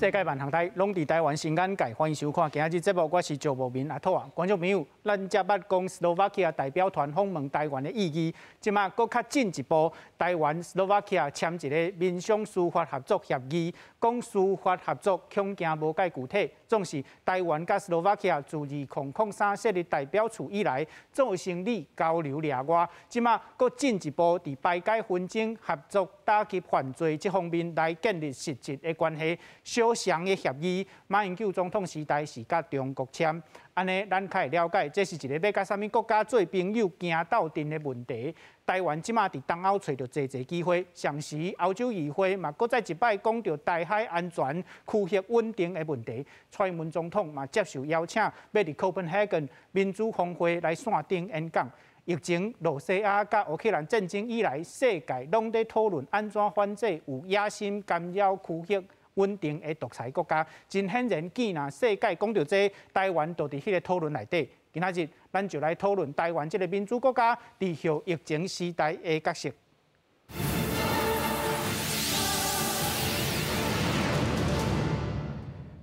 世界萬行台攏佇台灣新眼界，歡迎收看今仔日節目，我是趙慕明阿兔啊。觀眾朋友，咱才捌講斯洛伐克代表團訪問台灣的意義，這馬閣較進一步，台灣斯洛伐克簽一个民商司法合作協議，講司法合作恐驚無蓋具體。總是台灣佮斯洛伐克自2003設立代表處以來，做生理交流掠外，這馬閣進一步佇排解紛爭、合作打擊犯罪這方面來建立實質的關係。小相的協議，馬英九總統時代是佮中國簽，按呢，咱較會了解，這是一个欲佮啥物國家做朋友、行鬥陣的問題。台灣這馬佇東歐揣著濟濟機會，同時歐洲議會嘛，閣再一擺講著台海安全、區域穩定的問題。蔡英文總統嘛接受邀請，欲佇哥本哈根民主峰會來線頂演講。疫情、露西亞佮烏克蘭戰爭以來，世界攏咧討論按怎反制有野心干擾區域穩定的獨裁國家。真顯然，既然世界講著這個，台灣就佇彼个討論內底。今仔日，咱就來討論台灣這个民主國家佇後疫情時代的角色。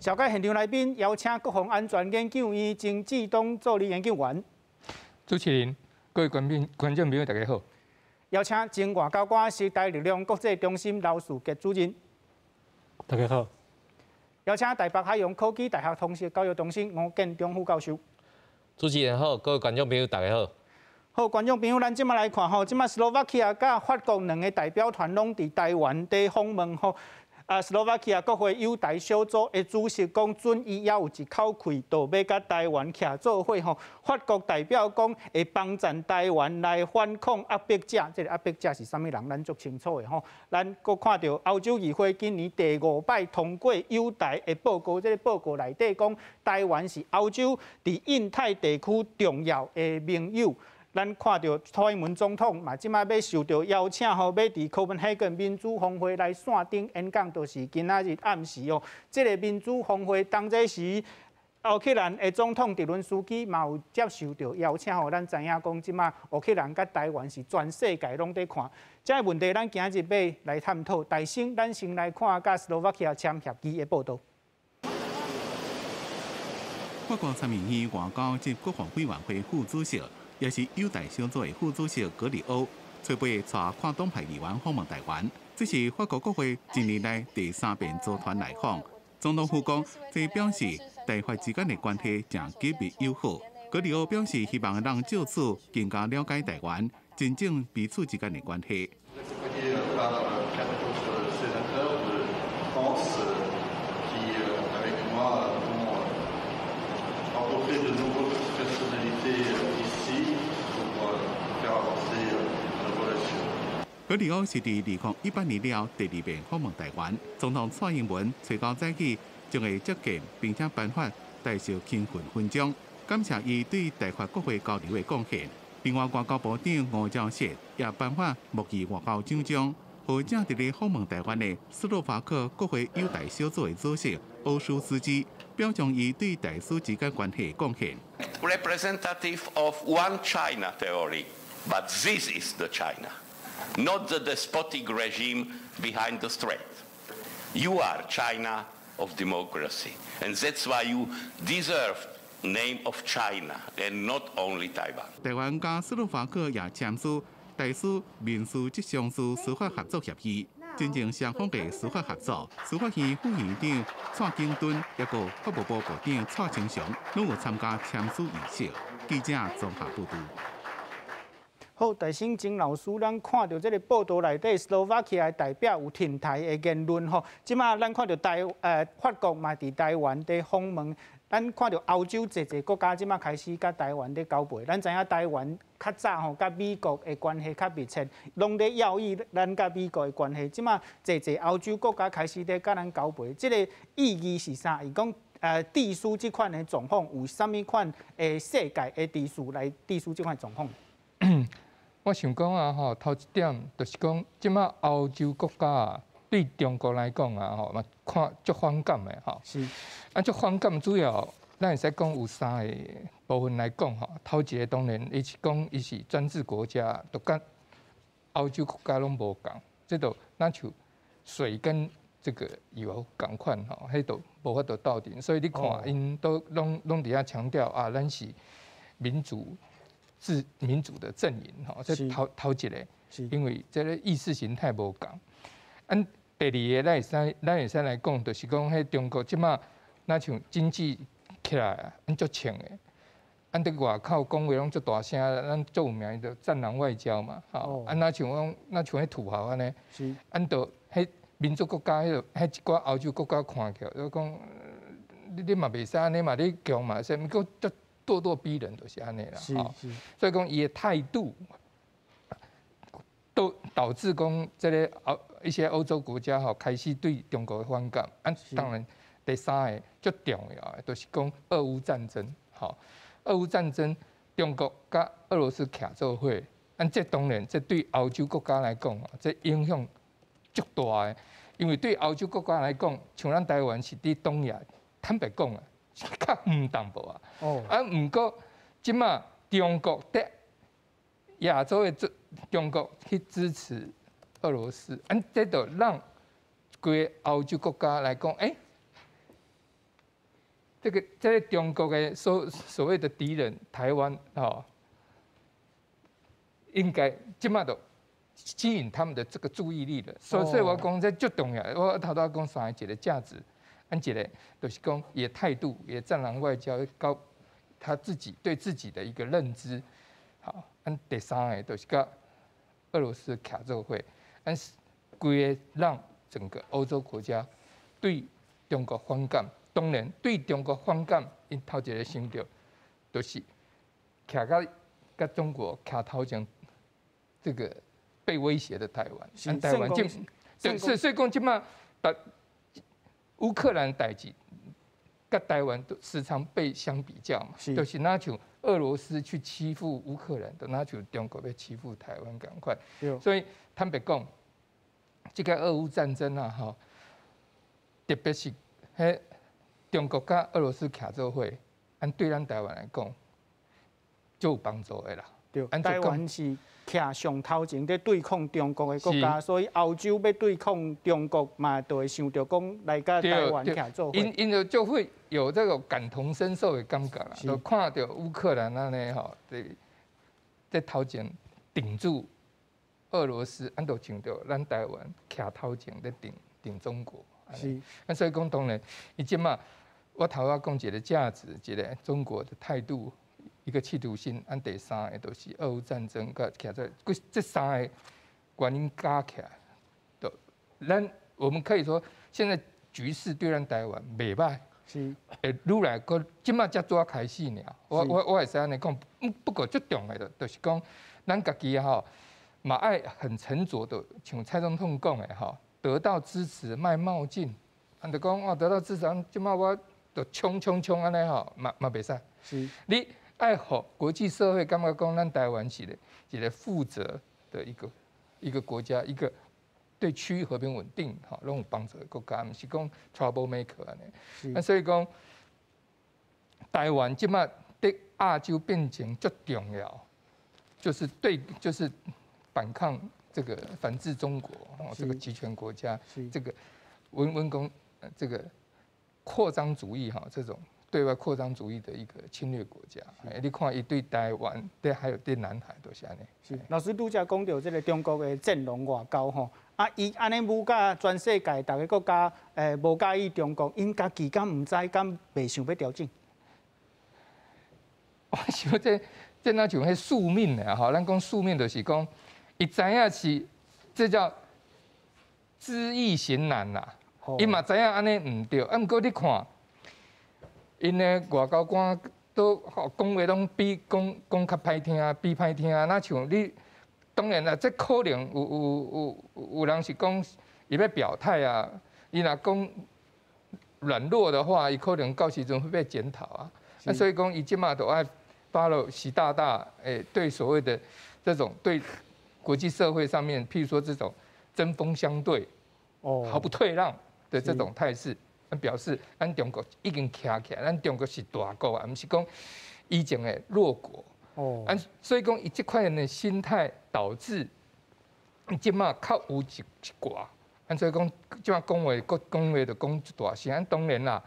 紹介現場來賓，邀請國防安全研究院曾志東助理研究員。主持人，各位觀眾朋友，大家好。邀請前外交官、時代力量國際中心劉士傑主任。大家好。邀請台北海洋科技大學通識教育中心吳建中副教授。主持人好，各位觀眾朋友大家好。好，觀眾朋友，咱這馬來看吼，這馬斯洛伐克佮法國兩个代表團攏佇台灣佇訪問吼。啊，斯洛伐克國會友台小組的主席講，準伊猶有一口氣，就欲佮台灣徛做伙吼。法國代表講會幫贊台灣來反抗壓迫者，這个壓迫者是啥物人，咱足清楚的吼。咱閣看著歐洲議會今年第五擺通過友台的報告，這个報告內底講，台灣是歐洲佇印太地區重要的盟友。咱看著蔡英文總統嘛，這馬欲受著邀請吼，欲佇哥本哈根民主峰會來線頂演講，就是今仔日暗時哦。這个民主峰會當這時，烏克蘭的總統澤倫斯基嘛有接受著邀請吼。咱知影講，這馬烏克蘭佮台灣是全世界攏佇看。這个問題，咱今仔日欲來探討。大先，咱先來看佮斯洛伐克簽協議的報導。法國參議院外交及國防委員會副主席，也是友台小組的副主席格里歐，初八帶跨黨派議員訪問台灣，這是法國國會近年來第三遍組團來訪。總統府講，這表示台法之間的關係誠緊密友好。格里歐表示，希望能藉此更加了解台灣，真正彼此之間的關係。格里歐是佇2018年了第二遍訪問台灣。總統蔡英文初九早起將會接見，並且頒發大綬勤奮勳章，感謝伊對台法國會交流的貢獻。另外，外交部長吳釗燮也頒發木藝外交獎章，予正佇咧訪問台灣的斯洛伐克國會友台小組的主席歐舒斯基，表彰伊對台斯之間關係的貢獻。 Representative of one China theory, but this is the China, not the despotic regime behind the strait. You are China of democracy, and that's why you deserve name of China and not only Taiwan. 台灣佮斯洛伐克也簽署台斯民事及商事司法合作協議，增進雙方的司法合作。司法院副院長蔡景敦，抑閣法務部部長蔡清祥，攏有參加簽署儀式。記者綜合報導。好，大先曾老師，咱看著這个報道內底，斯洛伐克的代表有挺台的言論吼。這馬咱看著法國嘛佇台灣佇訪問，咱看著歐洲濟濟國家這馬開始佮台灣咧交陪。咱知影台灣較早吼佮美國的關係較密切，攏咧要意咱佮美國的關係。這馬濟濟歐洲國家開始咧佮咱交陪，這个意義是啥？伊講致使這款的狀況有啥物款的世界的秩序來致使這款狀況？我想講啊，吼，頭一點就是講，這馬歐洲國家啊，對中國來講啊，吼嘛看足反感的吼。啊，足反感主要，咱會使講有三个部分來講吼。頭一个當然，伊是講伊是專制國家，都佮歐洲國家攏無仝，這就若像水跟這個有仝款吼，彼都無法度鬥陣，所以你看，𪜶都攏佇遐強調啊，咱是民主的陣營吼，這頭一個，因為這个意識形態無仝。按第二个，咱會使來講，就是講，彼中國這馬若像經濟起來啊，𪜶足衝的，按佇外口講話攏足大聲，咱足有名的戰狼外交嘛，吼，啊，若像彼土豪按呢，按就彼民族國家，彼一寡歐洲國家看起來，就講你嘛袂使按呢嘛，你強嘛，啥物閣足咄咄逼人，就是按呢啦，吼。所以講伊的態度，都導致講這个一些歐洲國家吼開始對中國的反感。啊，當然第三个足重要的，就是講俄烏戰爭，吼，俄烏戰爭，中國佮俄羅斯徛做伙，按這當然這對歐洲國家來講，這影響足大的，因為對歐洲國家來講，像咱台灣是佇東亞，坦白講啊，較遠淡薄啊。啊，毋過這馬中國佇亞洲的中國去支持俄羅斯，按這就讓規个歐洲國家來講，欸，這個中國的所謂的敵人台灣，吼，應該這馬就吸引他們的這個注意力了。所以我講這足重要。我頭拄仔講三个，一個價值，按一个就是講伊的態度，伊的戰狼外交，佮他自己對自己的一個認知。好，按第三个就是佮俄羅斯徛做伙，按規个讓整個歐洲國家對中國反感。當然，對中國反感，𪜶頭一个想著就是徛佮中國徛頭前，這個被威脅的台灣。台灣這，對，所以講這馬，烏克蘭代誌，佮台灣都時常被相比較嘛，就是若像俄羅斯去欺負烏克蘭，就若像中國欲欺負台灣仝款。所以坦白講，這个俄烏戰爭啊，吼，特別是彼中國佮俄羅斯徛做伙，按對咱台灣來講，就有幫助的啦。對，台灣是徛上頭前佇對抗中國的國家，所以歐洲欲對抗中國嘛，就會想著講來佮台灣徛做伙。𪜶就會有這個感同身受的感覺啦，就看著烏克蘭按呢吼，佇頭前頂住俄羅斯，按就像著咱台灣徛頭前佇頂中國。啊，所以講當然，伊這馬我頭仔講一個價值，一个中國的態度，一個企圖心，按第三个就是俄烏戰爭，佮徛在，這三个原因加起來，就咱我們可以說，現在局勢對咱台灣袂䆀，會愈來閣這馬才拄仔開始爾。我會使按呢講，不過最重要的就是講，咱家己吼嘛愛很沉着的，像蔡總統講的吼，得到支持莫冒進，按就講哦，得到支持，這馬我就衝衝衝按呢吼，嘛袂使。你愛予國際社會感覺講，咱台灣是一个負責的一個國家，一個對區域和平穩定吼攏有幫助的國家，毋是講 trouble maker 按呢。啊，所以講台灣這馬佇亞洲變成足重要，就是對，就是反抗這個反制中國哦，這個極權國家，這個阮講這個擴張主義哈，這種對外擴張主義的一個侵略國家。你看伊對台灣，對還有對南海都是按呢。是，老師拄才講著這个中國的戰狼外交吼，啊，伊按呢舞甲全世界逐个國家無佮意中國，𪜶家己敢毋知，敢袂想欲調整？我想這若像彼宿命的吼，咱講宿命就是講，伊知影是這叫知易行難啦。伊嘛知影按呢毋對，啊，毋過你看，𪜶的外交官都講話攏比講講較歹聽，比歹聽。若像你，當然啦，這可能有人是講伊欲表態啊，伊若講軟弱的話，伊可能到時陣會被檢討啊。啊，所以講伊這馬都愛 follow 習大大，對所謂的這種對國際社會上面，譬如說這種針鋒相對，毫不退讓的這種態勢，表示咱中國已經徛起來，咱中國是大國啊，毋是講以前的弱國。啊，所以講伊這款人的心態導致，這馬較有一寡按所以講，這擺講話，閣講話就講足大聲。當然啦，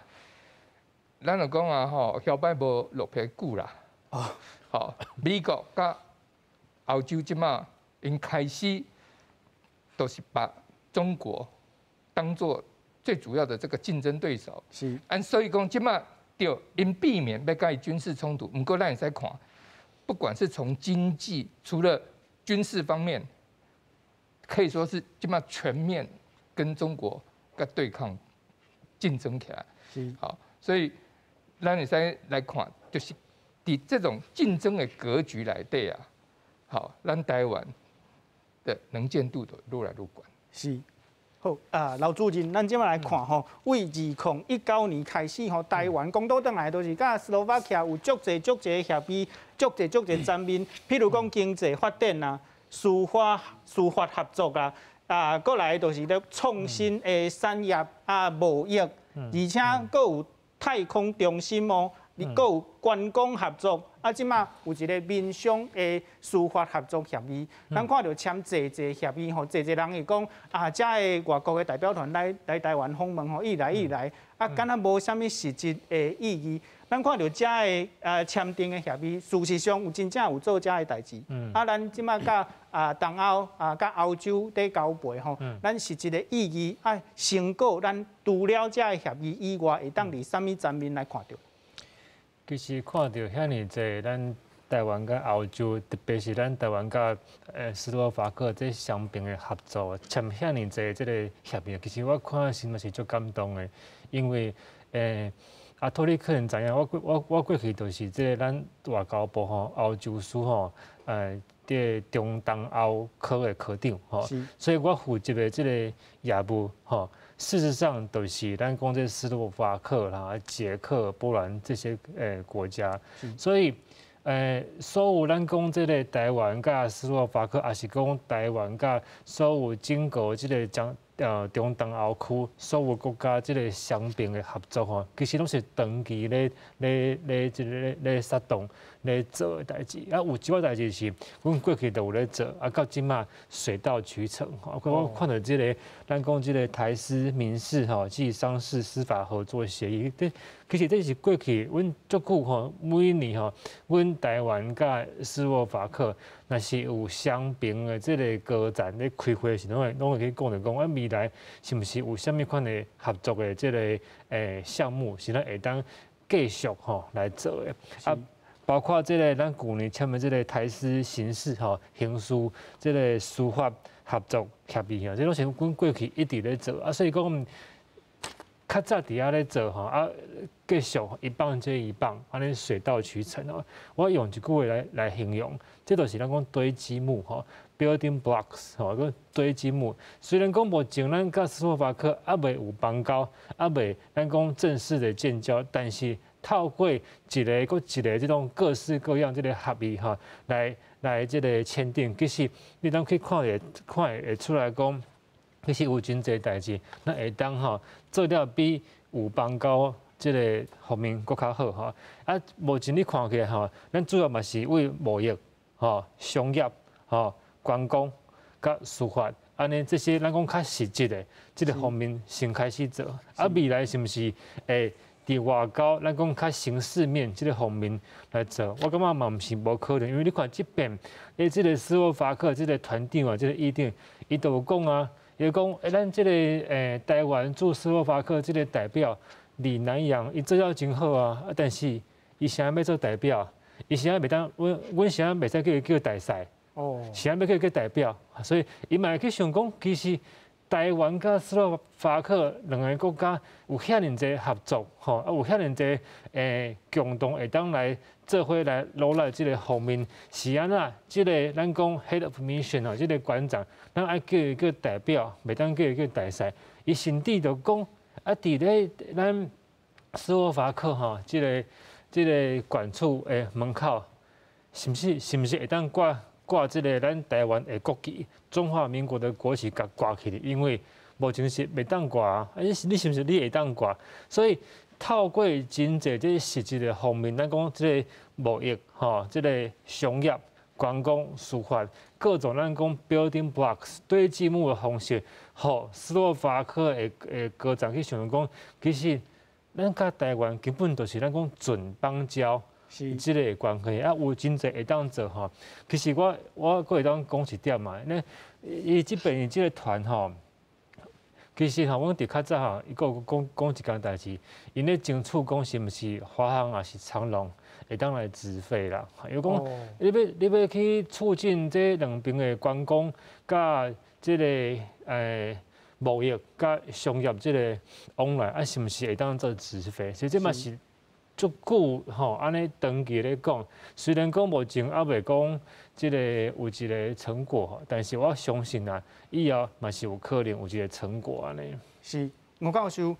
咱就講啊吼，搖擺無落皮久啦。哦，好，美國佮歐洲這擺𪜶開始都是把中國當做最主要的這個競爭對手。按所以講這擺對，𪜶避免欲佮伊軍事衝突。毋過咱會使看，不管是從經濟，除了軍事方面，可以說是這擺全面跟中國佮對抗競爭起來。好，所以咱會使來看，就是佇這種競爭的格局內底啊，好，咱台灣的能見度就愈來愈懸。是。好啊，劉主任，咱這擺來看吼，對2019年開始吼，台灣講倒轉來都是佮斯洛伐克有足濟足濟協議，足濟足濟層面，譬如講經濟發展啊、司法合作啊，啊，閣來就是咧創新的產業啊、貿易，而且閣有太空中心哦，閣有觀光合作，啊，這擺有一個民商的司法合作協議，咱看著簽濟濟協議吼，濟濟人會講啊，遮个外國的代表團來台灣訪問吼，伊來伊來，啊，敢若無啥物實質的意義。咱看著遮个簽訂的協議，事實上有真正有做遮个代誌。啊，咱這擺佮東歐啊，佮歐洲佇交陪吼，咱實質的意義啊，成果，咱除了遮个協議以外，會當佇啥物層面來看著？其實看著遐爾濟，咱台灣佮歐洲，特別是咱台灣佮斯洛伐克這雙邊的合作，簽遐爾濟這個協議，其實我看時嘛是足感動的，因為阿托你可能知影，我過去就是這個咱外交部吼歐洲司吼，這個中東歐科的科長吼，所以我負責的這個業務吼。事實上，都是咱講這斯洛伐克啦、捷克、波蘭這些國家，所以所有咱講這個台灣佮斯洛伐克，抑是講台灣佮所有整個這個中東歐區所有國家這個雙邊的合作吼，其實攏是長期咧咧咧這個咧發動咧做的代誌。啊，有一寡代誌是阮過去都有咧做，啊，到這擺水到渠成。吼，我看著這個，咱講這個台斯民事吼及商事司法合作協議，這其實這是過去阮足久吼，每年吼，阮台灣佮斯洛伐克若是有雙邊的這個高層咧開會時，攏會去講著講，啊未來是毋是有啥物款的合作的這個項目，是咱會當繼續吼來做的。啊，包括這個咱舊年簽的這個台斯刑事吼刑事這個司法合作協議吼，這攏是阮過去一直咧做啊，所以講較早佇遐咧做吼，啊，繼續一棒接一棒，按呢水到渠成哦。我用一句話來形容，這就是咱講堆積木吼，building blocks 吼，講堆積木。雖然講目前咱佮斯洛伐克猶未有邦交，猶未咱講正式的建交，但是透過一个閣一个這種各式各樣這个協議吼，來這個簽訂，其實你當去看會看會出來講，其實有真濟代誌，咱會當吼做了比有邦交這个方面閣較好吼。啊，目前你看起來吼，咱主要嘛是為貿易、吼商業、吼觀光、佮司法，按呢這些咱講較實質的這个方面先開始做。啊，未來是毋是會佇外交，咱講較形式面這个方面來做？我感覺嘛毋是無可能，因為你看這邊，欸，這个斯洛伐克這个團長啊，這个議長，伊都有講啊。伊講，欸，咱這个台灣駐斯洛伐克這个代表李南陽，伊做了真好啊，但是伊啥欲做代表？伊啥袂當，阮啥袂使叫伊叫大使，哦，啥欲叫伊叫代表？所以伊嘛會去想講，其實台灣佮斯洛伐克兩个國家有遐爾濟合作，吼，啊有遐爾濟共同會當來做伙來努力這个方面，是按怎？這个咱講 head of mission 吼，這个館長，咱愛叫伊叫代表，袂當叫伊叫大使。伊甚至就講，啊，佇咧咱斯洛伐克吼，這个館處的門口，是毋是會當掛這个咱台灣的國旗，中華民國的國旗，共掛起來？因為目前是袂當掛啊，你是毋是你會當掛？所以透過真濟這實質的方面，咱講這个貿易吼，這个商業、觀光、觀光、司法各種咱講 building blocks 堆積木的方式，予斯洛伐克的高層去想講，其實咱佮台灣根本就是咱講準邦交。這個關係啊，有真濟會當做吼。其實我閣會當講一點嘛，那伊這邊這個團吼，其實吼，阮佇較早吼，伊閣講講一件代誌，𪜶咧爭取講是毋是華航抑是長榮會當來直飛啦。因為講你欲去促進這兩邊的觀光，佮這個貿易佮商業這個往來，啊，是毋是會當做直飛？所以這嘛是足久吼，按呢長期咧講，雖然講目前猶未講這個有一個成果，但是我相信啊，以後嘛是有可能有一個成果按呢。是，吳教授，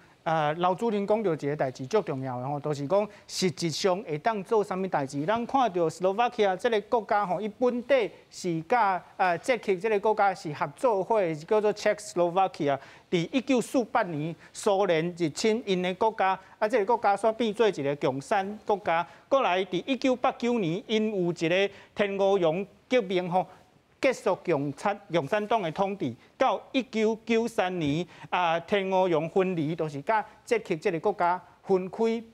劉主任講著一個代誌足重要的吼，就是講實質上會當做啥物代誌。咱看著斯洛伐克這個國家吼，伊本底是佮捷克這個國家是合作伙，叫做 Czechoslovakia。佇1948年蘇聯入侵𪜶的國家，啊，這個國家煞變做一個共產國家。過來佇1989年，𪜶有一個天鵝絨革命吼，結束共產黨的統治，到1993年啊，天鵝絨分離，就是佮捷克這個國家分開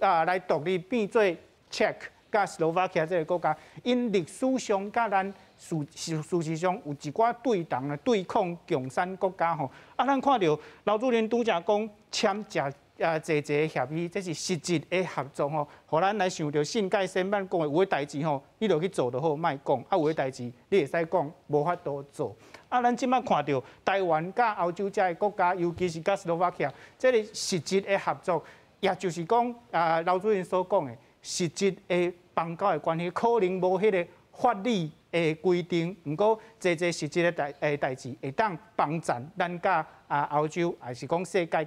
啊，來獨立變做 Czech佮斯洛伐克這個國家。𪜶歷史上佮咱事實上有一寡對同的對抗共產國家吼。啊，咱看著劉主任拄才講簽誠濟濟協議，這是實質的合作吼，予咱來想著信蓋先咱講的有的代誌吼，你就去做就好，莫講；啊，有的代誌你會使講，無法度做。啊，咱這擺看著台灣佮歐洲這个國家，尤其是佮斯洛伐克，這個實質的合作，也就是講啊，劉主任所講的實質的邦交的關係，可能無彼個法律的規定，毋過濟濟實質的代誌，會當幫贊咱佮歐洲，抑是講世界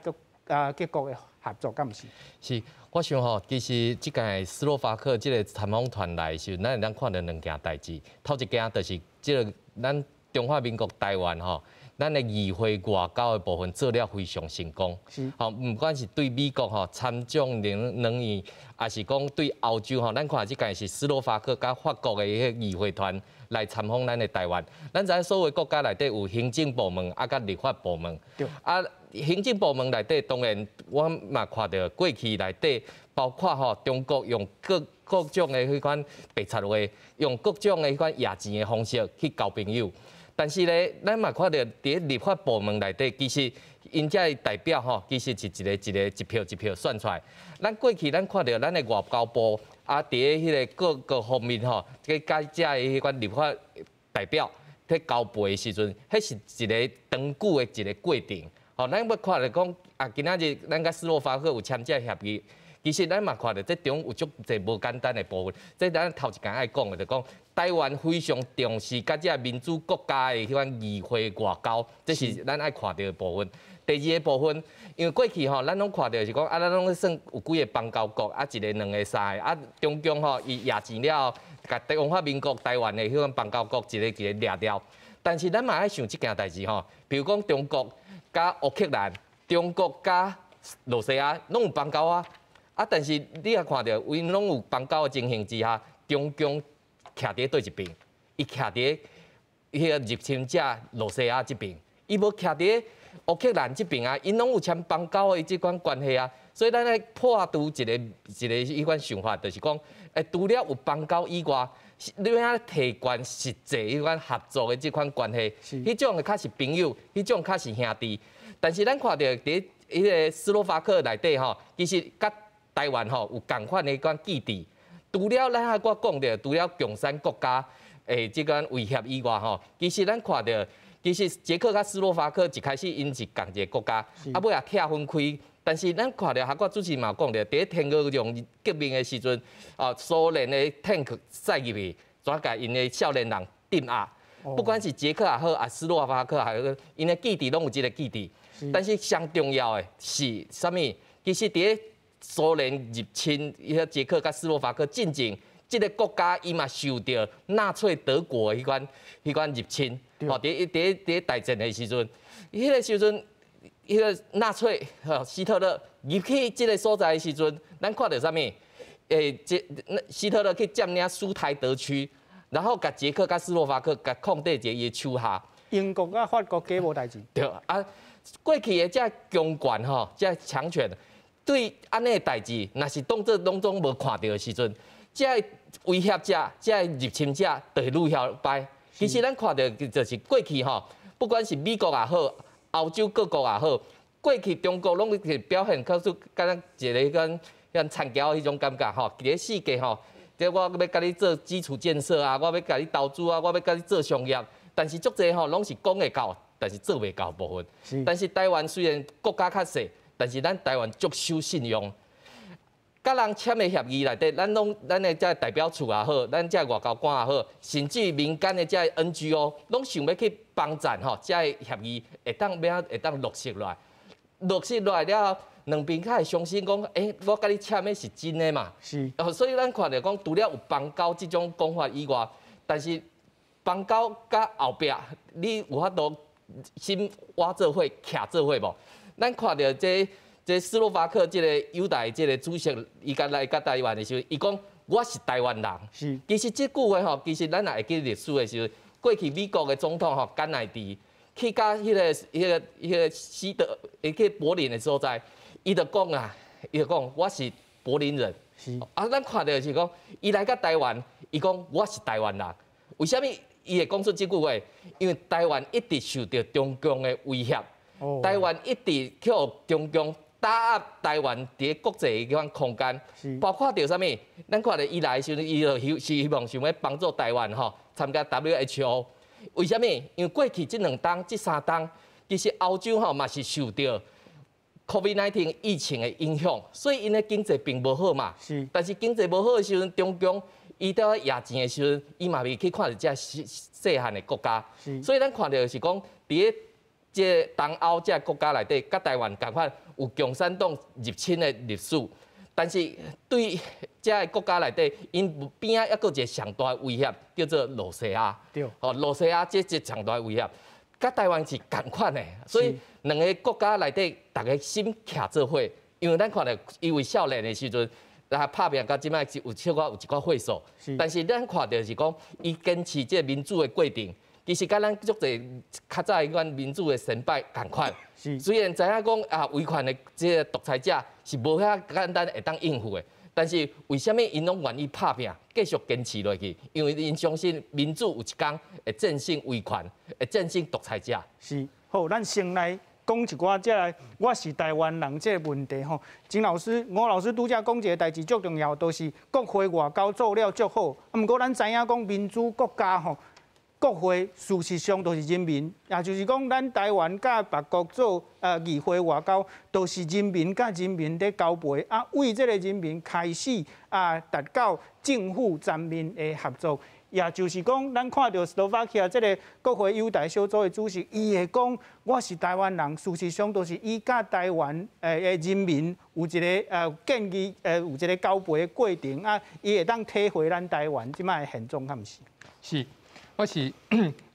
各國的合作，敢毋是？是，我想吼，其實這屆斯洛伐克這個參訪團來的時陣，咱會當看著兩件代誌。頭一件就是這個咱中華民國台灣吼，咱的議會外交的部分做了非常成功。吼，毋管是對美國吼參眾兩院，抑是講對歐洲吼，咱看這屆是斯洛伐克佮法國的彼個議會團來參訪咱的台灣。咱知影所有國家內底有行政部門啊，佮立法部門。啊，行政部門內底當然，我嘛看著過去內底，包括吼中國用各種的彼款白賊話，用各種的彼款掖錢的方式去交朋友。但是咧，咱嘛看著佇咧立法部門內底，其實𪜶遮的代表吼，其實是一個一個一票一票選出來。咱過去咱看著咱的外交部啊，佇咧彼个各個方面吼，佮遮的彼款立法代表去交背的時陣，彼是一個長久的一個過程。吼，咱欲看著講啊，今仔日咱佮斯洛伐克有簽這个協議，其實咱嘛看著這中有足濟無簡單的部分。這咱頭一件愛講的，就講台灣非常重視佮這民主國家的彼款議會外交，這是咱愛看著的部分。第二个部分，因為過去吼，咱攏看著是講啊，咱攏算有幾个邦交國，啊，一个、兩个、三个，啊，中共吼伊掖錢了後，共中華民國台灣的彼款邦交國一个一个掠掉。但是咱嘛愛想這件代誌吼，比如講中國佮烏克蘭、中國佮羅西亞攏有邦交啊，啊，但是你也看著，𪜶攏有邦交的情形之下，中共徛佇佗一邊？伊徛佇彼个入侵者羅西亞這邊，伊無徛佇烏克蘭這邊啊，𪜶攏有簽邦交的這款關係啊，所以咱愛破除一個一個彼款想法，就是講，除了有邦交以外，你欲按怎提懸實際彼款合作的這款關係，彼種的較是朋友，彼種較是兄弟。但是咱看著佇彼个斯洛伐克內底吼，其實佮台灣吼有仝款的彼款基地。除了咱還閣講著，除了共產國家的這款威脅以外吼，其實咱看著，其實捷克佮斯洛伐克一開始𪜶是仝一個國家，啊尾仔拆分開。但是咱看著，韓國主持嘛講著，佇咧天鵝絨革命的時陣，啊，蘇聯的坦克駛入去，怎共𪜶的少年人鎮壓？不管是捷克也好，啊斯洛伐克也好，𪜶的基地攏有這个基地。但是上重要的是啥物？其實佇咧蘇聯入侵彼个捷克佮斯洛伐克進前，這个國家伊嘛受著納粹德國的彼款入侵。吼，佇咧大戰的時陣，彼个時陣，彼个納粹吼希特勒入去這个所在的時陣，咱看著啥物？這希特勒去佔領蘇台德區，然後共捷克佮斯洛伐克共控佇伊的手下。英國佮法國皆無代誌。對啊，過去的這強權吼，這強權對按呢的代誌，若是當做攏總無看著的時陣，這威脅者、這入侵者就會愈曉擺。其實咱看著就是過去吼，不管是美國也好，歐洲各國也好，過去中國攏是表現較出敢若一个敢像田僑彼種感覺吼，佇咧世界吼，這我欲共你做基礎建設啊，我欲共你投資啊，我欲共你做商業，但是足濟吼攏是講會到，但是做袂到部分。但是台灣雖然國家較細，但是咱台灣足守信用。佮人簽的協議內底，咱攏咱的這代表處也好，咱這外交官也好，甚至民間的這 NGO，攏想欲去幫贊吼，這協議會當欲按怎會當落實落來。落實落來了後，兩邊較會相信講，欸，我共你簽的是真的嘛。所以咱看著講，除了有邦交這種講法以外，但是邦交佮後壁，你有法度心倚做伙、徛做伙無？咱看著這斯洛伐克這个友台這个主席，伊共來佮台灣的時陣，伊講我是台灣人。其實這句話吼，其實咱若會記歷史的時陣，過去美國的總統吼甘乃迪去佮彼个西德，去柏林的所在，伊就講啊，伊就講我是柏林人。啊，咱看著是講，伊來佮台灣，伊講我是台灣人。為啥物伊會講出這句話？因為台灣一直受著中共的威脅，台灣一直去予中共打壓台灣佇國際彼款空間，包括著啥物？咱看著伊來的時陣，伊就希望想欲幫助台灣吼參加 WHO。為啥物？因為過去這兩冬、這三冬，其實歐洲吼嘛是受著 COVID-19 疫情的影響，所以𪜶的經濟並無好嘛。但是經濟無好的時陣，中共伊佇咧掖錢的時陣，伊嘛袂去看著這細細漢的國家。所以咱看著是講，佇咧這東歐這國家內底，佮台灣仝款有共產黨入侵的歷史，但是對這个國家內底，𪜶邊仔猶閣有一个上大的威脅，叫做露西亞。吼，露西亞這一個上大的威脅，佮台灣是仝款的，所以兩个國家內底，逐家心徛做伙，因為咱看著伊為少年的時陣，來拍拚到這擺是有小可有一寡歲數，但是咱看著是講，伊堅持這個民主的過程。其實佮咱足濟較早彼款民主的先輩仝款。雖然知影講啊，威權的這個獨裁者是無遐簡單會當應付的，但是為啥物𪜶攏願意拍拚，繼續堅持落去？因為𪜶相信民主有一天會戰勝威權，會戰勝獨裁者。是，好，咱先來講一寡這个我是台灣人這个問題吼。金老師、吳老師拄才講一个代誌足重要，就是國會外交做了足好。啊，毋過咱知影講民主國家吼，國會事實上都是人民，也就是講，咱台灣佮別國做議會外交，都是人民佮人民咧交陪，啊，為這个人民開始啊達到政府層面的合作。也就是講，咱看著斯洛伐克這个國會友台小組的主席，伊會講我是台灣人，事實上都是伊佮台灣的人民有一个建議有一个交陪的過程啊，伊會當體會咱台灣這擺的現狀，敢毋是？是。我是，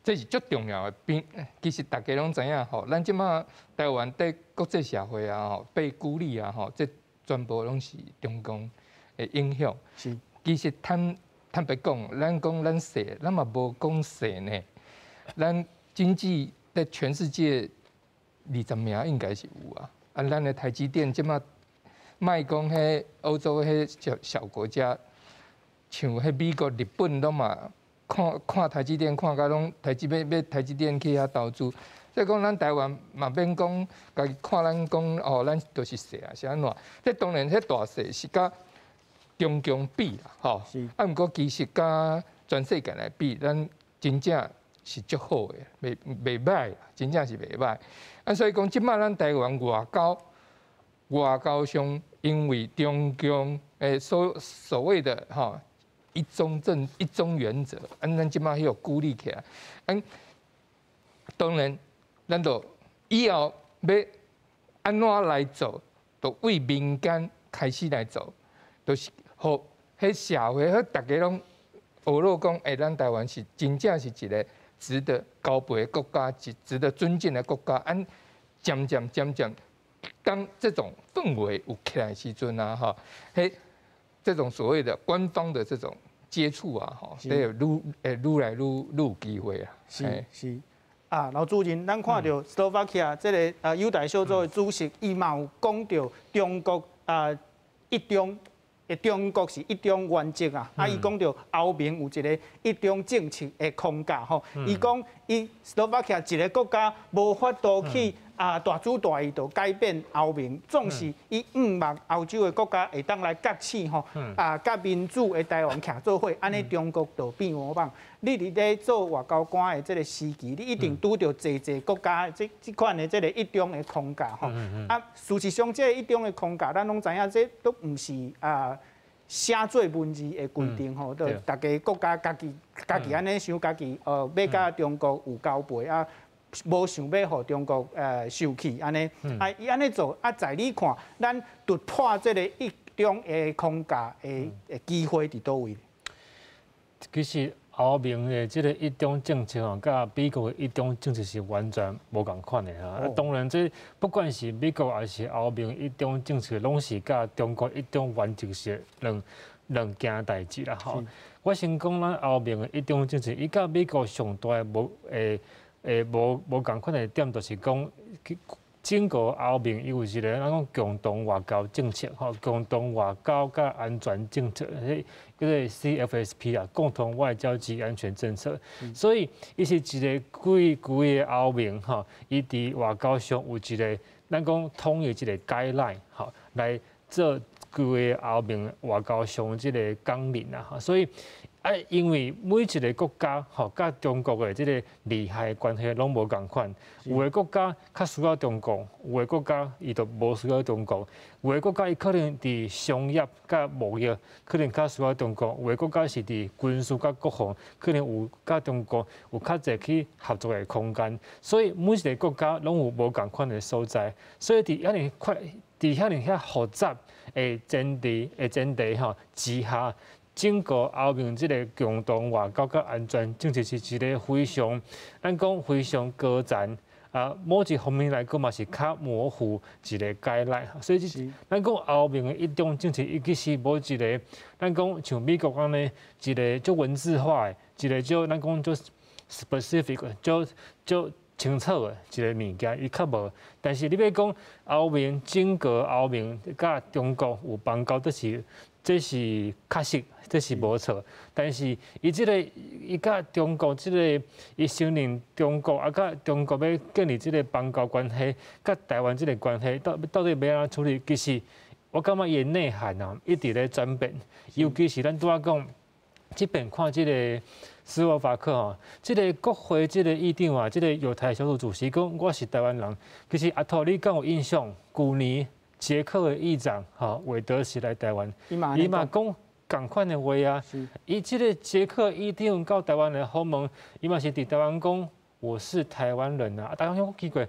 這是足重要的。邊其實大家攏知影吼，咱這馬台灣佇國際社會啊吼被孤立啊吼，這全部攏是中共的影響。其實坦坦白講，咱講咱細，咱嘛無講細呢。咱經濟佇全世界20名應該是有啊。啊，咱的台積電這馬莫講彼歐洲彼小小國家，像彼美國、日本攏嘛。看看台積電，看甲攏台積欲欲台積電去遐投資，所以講咱台灣嘛免講，家己看咱講哦，咱就是細啊，是按怎？這當然，彼大細是佮中共比啦，吼。啊，毋過其實佮全世界來比，咱真正是足好的，袂䆀，真正是袂䆀。啊，所以講這擺咱台灣外交外交上，因為中共的所謂的吼。一中政一中原則，啊，咱這擺彼個孤立起來，啊，當然，咱就以後欲按怎來做，就為民間開始來做，就是予彼社會，予大家攏學咯講，欸，咱台灣是真正是一个值得交陪的國家，是值得尊敬的國家。按漸漸漸漸，當這種氛圍有起來的時陣啊，吼，彼這種所謂的官方的這種接觸啊，吼，會愈來愈有機會啊。是是。啊，劉主任，咱看著斯洛伐克這个友台小組的主席，伊嘛有講著中國啊一中，中國是一中原則啊，啊，伊講著歐盟有一个一中政策的框架吼，伊講伊斯洛伐克一个國家無法度去啊大主大意就改變歐盟，總是伊向望歐洲的國家會當來覺醒吼，啊，佮民主的台灣徛做伙，按呢中國就變魔棒。你佇咧做外交官的這个時期，你一定拄著濟濟國家這這款的這个一中的框架吼。啊，事實上，這个一中的框架，咱攏知影，這都毋是啊寫做文字的規定吼，就逐家國家家己家己按呢想，家己欲佮中國有交陪啊，無想欲予中國受氣按呢，啊伊按呢做啊，在你看，咱突破這个一中的框架的機會佇佗位？其實歐盟的這个一中政策吼，佮美國的一中政策是完全無仝款的哈。啊，當然這不管是美國還是歐盟一中政策，攏是佮中國一中原則是兩件代誌啦吼。我先講咱歐盟的一中政策，伊佮美國上大的無仝款的點，就是講整個歐盟伊有一个咱講共同外交政策吼，共同外交佮安全政策，彼叫做 CFSP 啊，共同外交及安全政策。所以伊是一个規規个歐盟吼，伊佇外交上有一个咱講統一一个 guideline 吼，來做規个歐盟外交上這个綱領啊，所以啊，因為每一个國家吼，佮中國的這个利害關係攏無仝款，有的國家較需要中國，有的國家伊就無需要中國，有的國家伊可能佇商業佮貿易可能較需要中國，有的國家是佇軍事佮國防可能有佮中國有較濟去合作的空間，所以每一个國家攏有無仝款的所在，所以佇遐爾快，佇遐爾遐複雜的前提吼之下，整個歐盟這个共同外交佮安全政策是一个非常，咱講非常高層啊，某一方面來講嘛是較模糊一个 guideline。所以咱講歐盟的一中政策，伊其實無一个，咱講像美國按呢一个足文字化的，一个足咱講足 specific，足足清楚的一个物件，伊較無。但是你欲講歐盟整個歐盟佮中國有邦交，這是確實，這是無錯。但是伊這个伊佮中國這个，伊承認中國啊，佮中國欲建立這个邦交關係，佮台灣這个關係，到底欲按怎處理？其實我感覺伊的內涵啊，一直咧轉變。尤其是咱拄仔講，這邊看這个斯洛伐克吼，這个國會這个議長啊，這个友台小組主席講我是台灣人。其實阿托你敢有印象？舊年捷克的議長吼韋德時來台灣，伊嘛講仝款的話啊。伊這个捷克議長到台灣來訪問，伊嘛是佇台灣講我是台灣人啊。啊，大家講奇怪，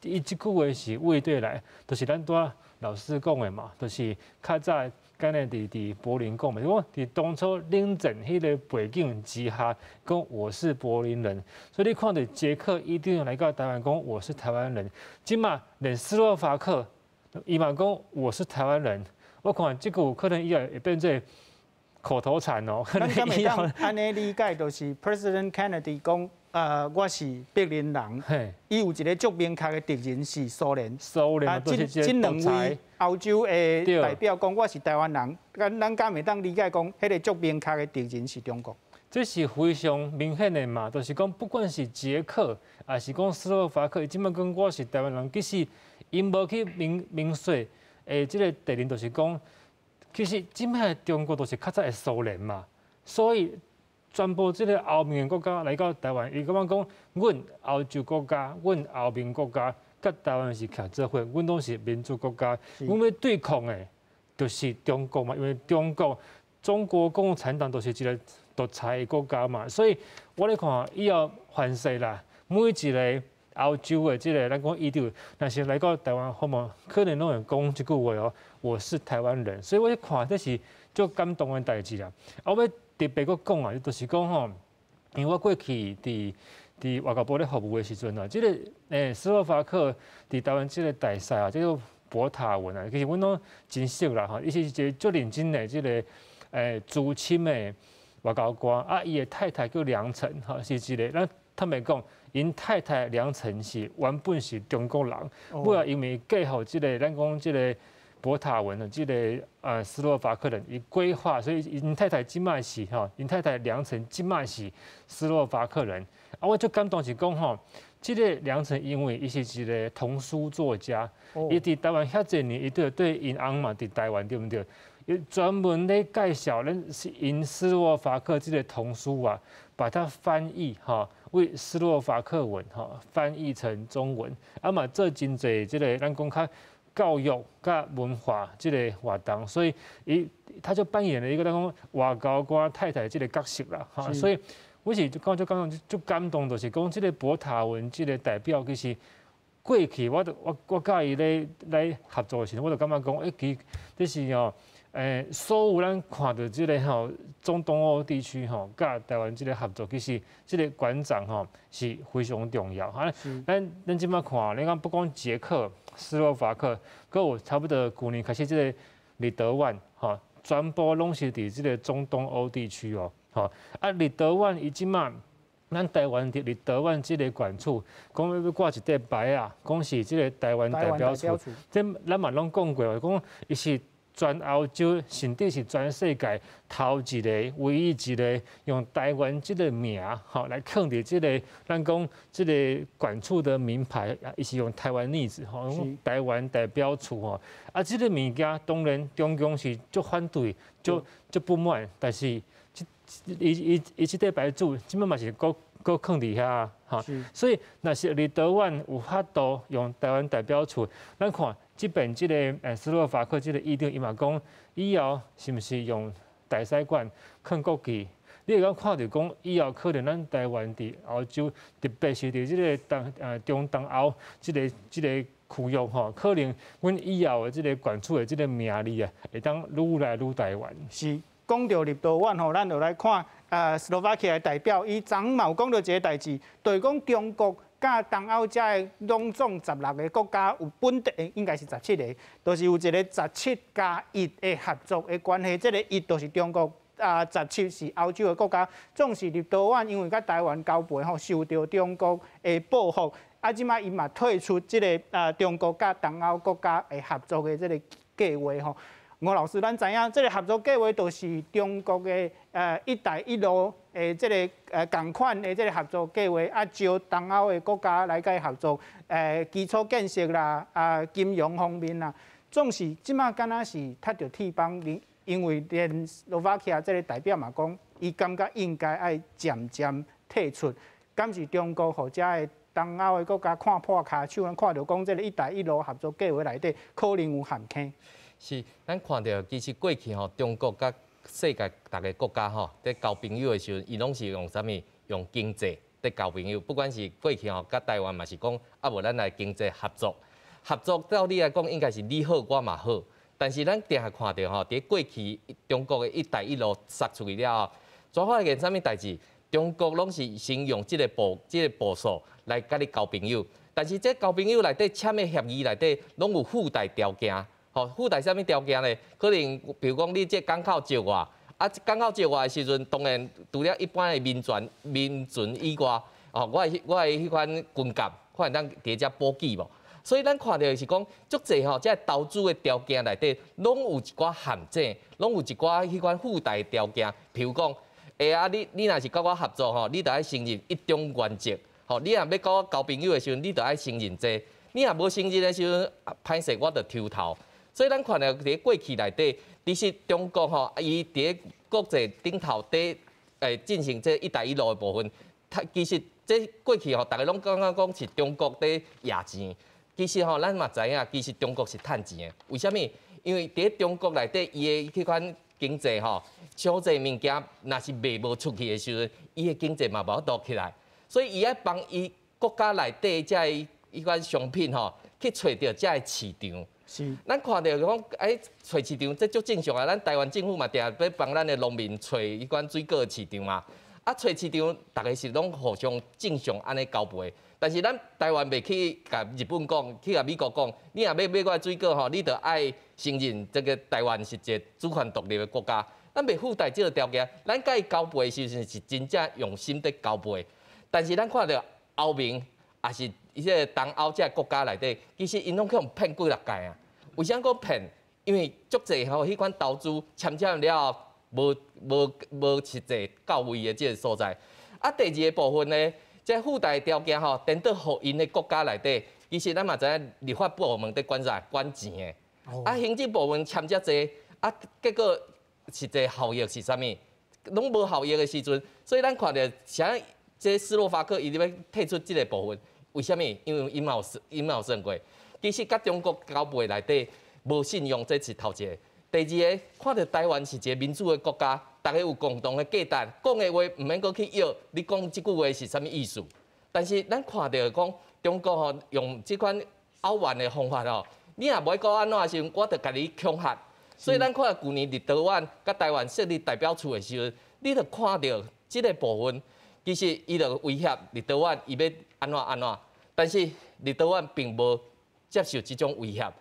伊這句話是佗佗來，就是咱拄仔老師講的嘛，就是較早敢若佇柏林講嘛，就講佇當初冷戰彼个背景之下，講我是柏林人，所以你看著捷克議長來到台灣講我是台灣人，這馬連斯洛伐克伊嘛講我是台灣人，我看這個有可能以後會變做口頭禪哦。咱敢會當按呢理解，就是 President Kennedy 講，我是柏林人，伊有一个足明確的敵人是蘇聯。蘇聯啊，這這兩位歐洲的代表講我是台灣人，咱敢會當理解講，彼个足明確的敵人是中國。這是非常明顯的嘛，就是講不管是捷克，還是講斯洛伐克，伊這馬講我是台灣人，其實𪜶無去明明說，這个敵人就是講，其實這擺中國就是較早的蘇聯嘛，所以全部這个歐盟的國家來到台灣，伊感覺講，阮歐洲國家，阮歐盟國家，佮台灣是徛做伙，阮攏是民主國家，阮欲對抗的，就是中國嘛，因為中國共產黨就是一个獨裁的國家嘛，所以我咧看以後凡勢啦，每一个歐洲的這个咱講議長，若是來到台灣訪問，可能攏會講這句話哦，我是台灣人，所以我咧看這是足感動的代誌啦。啊，我欲特別閣講啊，就是講吼，因為我過去佇外交部咧服務的時陣啊，這个斯洛伐克佇台灣這个大使啊，這个博塔文啊，其實阮攏真熟啦吼，伊是一个足認真的這个資深的。外交官，啊，伊的太太叫梁晨，吼，是一个咱坦白講，𪜶太太梁晨是原本是中國人，尾仔因為嫁予這个咱講這个博塔文的這个斯洛伐克人，伊歸化，所以𪜶太太這擺是吼，𪜶太太梁晨這擺是斯洛伐克人。啊，我足感動是講吼，這个梁晨因為伊是一个童書作家，伊佇台灣遐濟年，伊對對𪜶翁嘛佇台灣對毋對？伊專門咧介紹咱是𪜶斯洛伐克這个童書啊，把它翻譯吼，為斯洛伐克文吼翻譯成中文，啊嘛做真濟這个咱講較教育佮文化這个活動，所以伊他就扮演了一個咱講外交官太太這个角色啦，哈，所以我是講就感就感動，就是講這个博塔文這个代表其實過去我都我我佮伊咧來合作的時陣，我就感覺講，欸，其這是哦。所有咱看著這个吼中東歐地區吼，佮台灣這个合作，其實這个館長吼是非常重要。哈，咱這擺看，你講不講捷克、斯洛伐克，閣有差不多舊年開始這个立陶宛，吼，全部攏是佇這个中東歐地區哦，吼。啊，立陶宛伊這擺，咱台灣佇立陶宛這个館處，講欲掛一塊牌仔，講是這个台灣代表處，這咱嘛攏講過，講伊是全歐洲，甚至是全世界頭一个、唯一一个用台灣這个名吼來囥佇這个咱講這个館處的名牌，伊是用台灣例子吼，台灣代表處吼。啊，這个物件當然中共是足反對、足足不滿，但是這伊伊伊這塊牌子，這擺嘛是閣閣囥佇遐吼。所以，若是立陶宛有法度用台灣代表處，咱看。這邊這个斯洛伐克這个議長，伊嘛講，以後是毋是用大使館囥國旗？你會當看著講，以後可能咱台灣佇歐洲，特別是佇這个東中東歐這个這个區域吼，可能阮以後的這个館處的這个名字啊，會當愈來愈台灣。是，講著立陶宛吼，咱就來看斯洛伐克的代表，伊昨嘛有講著一个代誌，就是講中國佮東歐遮的攏總16个國家有本地，應該是17个，就是有一个17加1的合作的關係。這个一就是中國，啊，十七是歐洲的國家。總是立陶宛因為佮台灣交陪吼，受著中國的報復，啊，這擺伊嘛退出這个中國佮東歐國家的合作的這个計劃吼。吳老師，咱知影這个合作計劃就是中國的“一帶一路”的這个仝款的這个合作計劃，啊，招東歐的國家來共伊合作，基礎建設啦，啊，金融方面啦，總是這擺敢若是踢著鐵板，因為連斯洛伐克這个代表嘛講，伊感覺應該愛漸漸退出，敢是中國予遮的東歐的國家看破跤手，咱看著講這个“一帶一路”合作計劃內底可能有陷坑。是，咱看著其實過去吼，中國佮世界逐个國家吼，佇交朋友的時陣，伊攏是用啥物？用經濟佇交朋友。不管是過去吼，佮台灣嘛是講，啊無咱來經濟合作。合作照理來講，應該是你好我嘛好。但是咱定定看著吼，佇過去中國的一帶一路殺出去了後，煞發現啥物代誌？中國攏是先用這个步這个步數來佮你交朋友，但是這交朋友內底簽的協議內底，攏有附帶條件。吼，附帶啥物條件咧？可能比如講，你這港口借我，啊，港口借我的時陣，當然除了一般的民船、民船以外，哦，我的彼款軍艦，看會當佇遮補給無？所以咱看著是講，足濟吼，這投資的條件內底，攏有一寡陷阱，攏有一寡彼款附帶條件。比如講，欸啊，你若是佮我合作吼，你著愛承認一中原則。吼，你若欲佮我交朋友的時陣，你著愛承認這個。你若無承認的時陣，歹勢我著抽頭。所以咱看著佇過去內底，其實中國吼，伊佇國際頂頭佇進行這一帶一路的部分，它其實這過去吼，逐家攏感覺講是中國佇掖錢，其實吼，咱嘛知影，其實中國是趁錢的。為啥物？因為佇中國內底，伊的彼款經濟吼，傷濟物件若是賣無出去的時陣，伊的經濟嘛無法度起來。所以伊愛幫伊國家內底遮个彼款商品吼，去揣著遮个市場。是，咱看著講，欸，揣市場這足正常啊！咱台灣政府嘛，定欲幫咱的農民揣彼款水果市場嘛。啊，揣市場，逐家是攏互相正常按呢交陪。但是咱台灣袂去共日本講，去共美國講，你若欲買我的水果吼，你著愛承認這个台灣是一个主權獨立的國家。咱袂附帶這个條件，咱佮伊交背的時陣是真正用心佇交背。但是咱看著歐盟，抑是彼个東歐這个國家內底，其實𪜶攏去予騙幾若擺啊。為啥講騙？因為足濟吼，彼款投資簽簽了後，無無無實際到位的這个所在。啊，第二个部分呢，這附帶條件吼，顛倒予𪜶的國家內底，其實咱嘛知影立法部門佇管啥？管錢的。啊，行政部門簽遮濟，啊，結果實際效益是啥物？攏無效益的時陣，所以咱看著啥？這斯洛伐克伊欲退出這个部分，為啥物？因為𪜶嘛有算過，其實佮中國交背內底無信用，這是頭一个。第二个，看著台灣是一个民主的國家，大家有共同的價值，講的話毋免閣去約，你講這句話是啥物意思？但是咱看著講中國吼用這款傲慢的方法吼，你若無愛閣按怎的時陣，我就共你恐嚇。所以咱看舊年立陶宛佮台灣設立代表處的時陣，你就看著這个部分，其實伊就威脅立陶宛，伊欲按怎按怎，但是立陶宛並無接受這種威脅。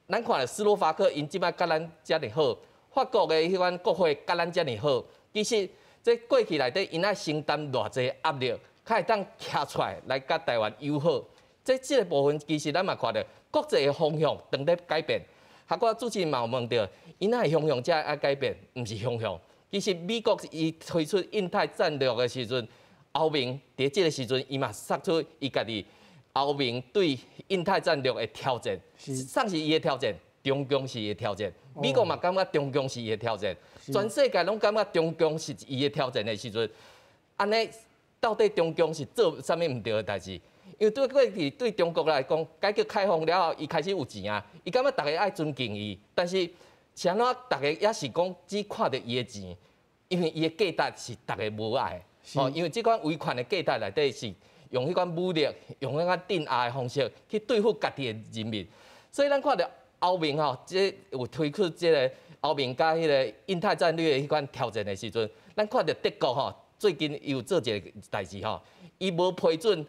咱看斯洛伐克，𪜶這擺佮咱遮爾好，法國的彼款國會佮咱遮爾好，其實這過去內底，𪜶愛承擔偌濟壓力，較會當徛出來來佮台灣友好。這這个部分其實咱嘛看著國際的風向當咧改變。哈，我主持人嘛有問著，𪜶哪會方向才愛改變，毋是方向。其實美國伊推出印太戰略的時陣，歐盟佇這个時陣，伊嘛釋出伊家己歐盟對印太戰略的挑戰，啥是伊的挑戰，中共是伊的挑戰，美國嘛感覺中共是伊的挑戰，全世界攏感覺中共是伊的挑戰的時陣，按呢到底中共是做啥物毋對的代誌？因為對過去對中國來講，改革開放了後，伊開始有錢啊，伊感覺逐家愛尊敬伊，但是是按怎逐家也是講只看著伊的錢，因為伊的價值是逐家無愛的，哦，因為這款威權的價值內底是用彼款武力、用彼款鎮壓的方式去對付家己的人民，所以咱看著歐盟吼，這有推出這个歐盟佮彼个印太戰略的彼款挑戰的時陣，咱看著德國吼，最近伊有做一个代誌吼，伊無批准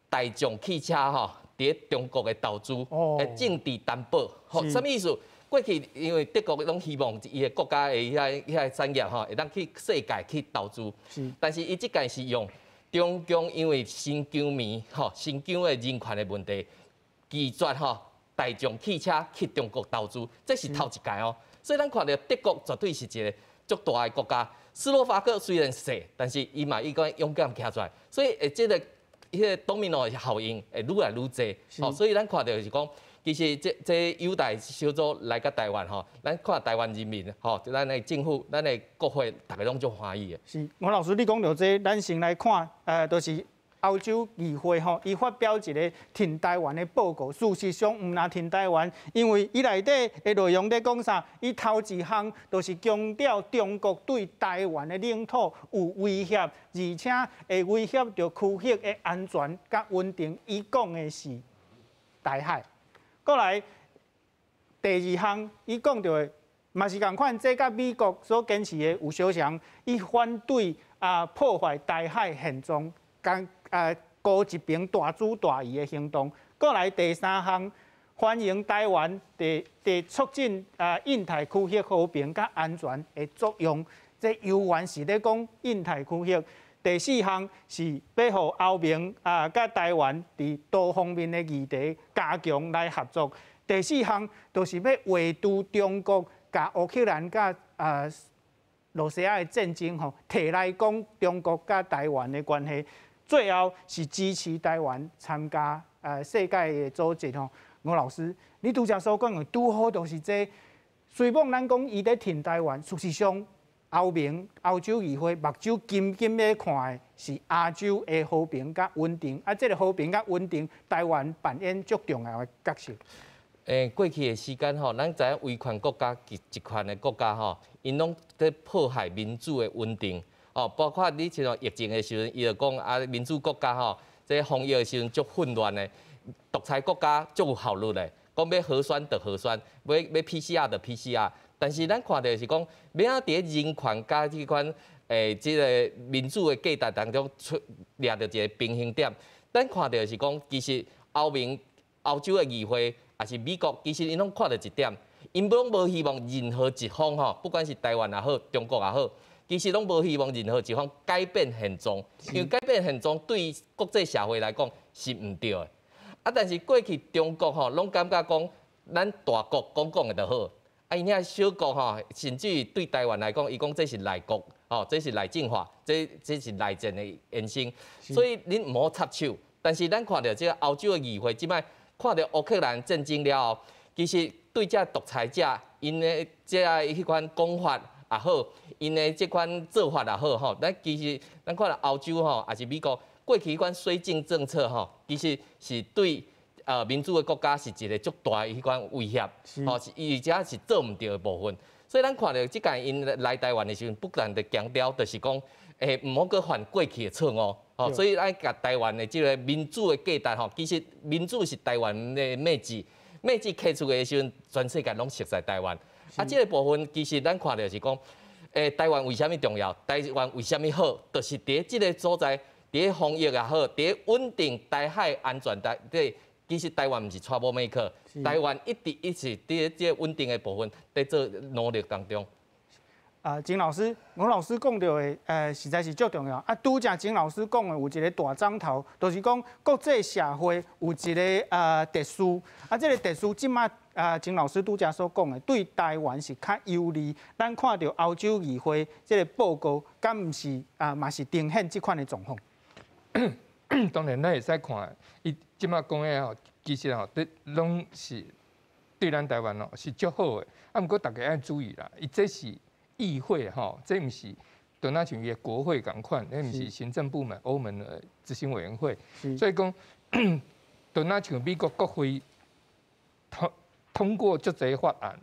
大眾汽車吼，佇中國的投資，的政治擔保，吼，啥物意思？過去因為德國攏希望伊的國家的彼个產業吼，會當去世界去投資，但是伊這擺是用中共因為新疆棉吼，新疆的人權的問題，拒絕吼大眾汽車去中國投資，這是頭一擺哦。所以咱看著德國絕對是一个足大的國家。斯洛伐克雖然細，但是伊嘛伊個勇敢徛出來，所以會這个彼个多米諾的效應會愈來愈濟。吼，所以咱看著是講，其實這這友台小組來到台灣吼，咱看台灣人民吼，咱的政府、咱的國會，逐家攏足歡喜的。是，吳老師，你講著這，咱先來看，就是歐洲議會吼，伊發表一个挺台灣的報告。事實上，毋但挺台灣，因為伊內底的內容咧講啥？伊頭一項就是強調中國對台灣的領土有威脅，而且會威脅著區域的安全佮穩定。伊講的是台海。過來第二項，伊講著的嘛是仝款，這佮美國所堅持的有相像。伊反對啊破壞台海現狀，佮孤一邊大主大意的行動。過來第三項，歡迎台灣佇佇促進啊印太區域和平佮安全的作用。這猶原是咧講印太區域。第四項是欲予歐盟啊，佮台灣佇多方面的議題加強來合作。第四項就是欲圍堵中國共烏克蘭佮啊羅西亞的戰爭吼，提來講中國佮台灣的關係。最後是支持台灣參加世界的組織吼。吳老師，你拄才所講的拄好就是這，雖罔咱講伊咧挺台灣，事實上，歐盟、歐洲議會目睭緊緊咧看的是亞洲的和平佮穩定，啊，這个和平佮穩定，台灣扮演足重要的角色。過去的時間吼，咱知影威權國家、集集權的國家吼，𪜶攏佇破壞民主的穩定。哦，包括你像疫情的時陣，伊就講啊，民主國家吼，這防疫的時陣足混亂的，獨裁國家足有效率的，講欲核酸就核酸，欲欲 PCR 就 PCR。但是咱看著是講，欲按怎佇人權佮這款這个民主的價值當中出掠著一个平衡點。咱看著是講，其實歐盟、歐洲的議會，抑是美國，其實𪜶攏看著一點， 𪜶攏無希望任何一方吼，不管是台灣也好，中國也好，其實攏無希望任何一方改變現狀，因為改變現狀對國際社會來講是毋對的。啊，但是過去中國吼，攏感覺講咱大國講講的就好，啊，𪜶遐小國吼，甚至於對台灣來講，伊講這是內國，吼，這是內政化，這是內戰的延伸，所以恁毋好插手。但是咱看著這個歐洲的議會，這擺看著烏克蘭戰爭了後，其實對這獨裁者，𪜶的這彼款講法也好，𪜶的這款做法也好，吼，咱其實咱看著歐洲吼，抑是美國過去彼款綏靖政策吼，其實是對民主的國家是一個足大的彼款威脅，吼，是而且是做毋著的部分。所以咱看著這擺𪜶來台灣的時陣，不斷的強調，就是講，毋好閣犯過去的錯誤，吼，所以愛共台灣的這個民主的價值吼，其實民主是台灣的秘籍，秘籍提出來的時陣，全世界攏熟悉台灣。啊，這個部分其實咱看著是講，台灣為啥物重要？台灣為啥物好？就是佇這個所在，佇防疫也好，佇穩定台海安全內底，其實台灣毋是 trouble maker，台灣一直一直佇這個穩定的部分佇做努力當中。啊，金老師，吳老師講著的，實在是足重要。啊，拄才金老師講的有一個大樁頭，就是講國際社會有一個秩序，啊，這個秩序這馬啊，金老師拄才所講的，對台灣是較有利。咱看著歐洲議會這個報告，敢毋是啊，嘛是呈現這款的狀況？當然，咱會使看，伊這馬講的吼，其實吼，對攏是對咱台灣哦是足好的。啊，毋過大家愛注意啦，伊這是議會吼，這毋是就若像伊的國會仝款，彼毋是行政部門歐盟的執行委員會。所以講，就若像美國國會通過足濟法案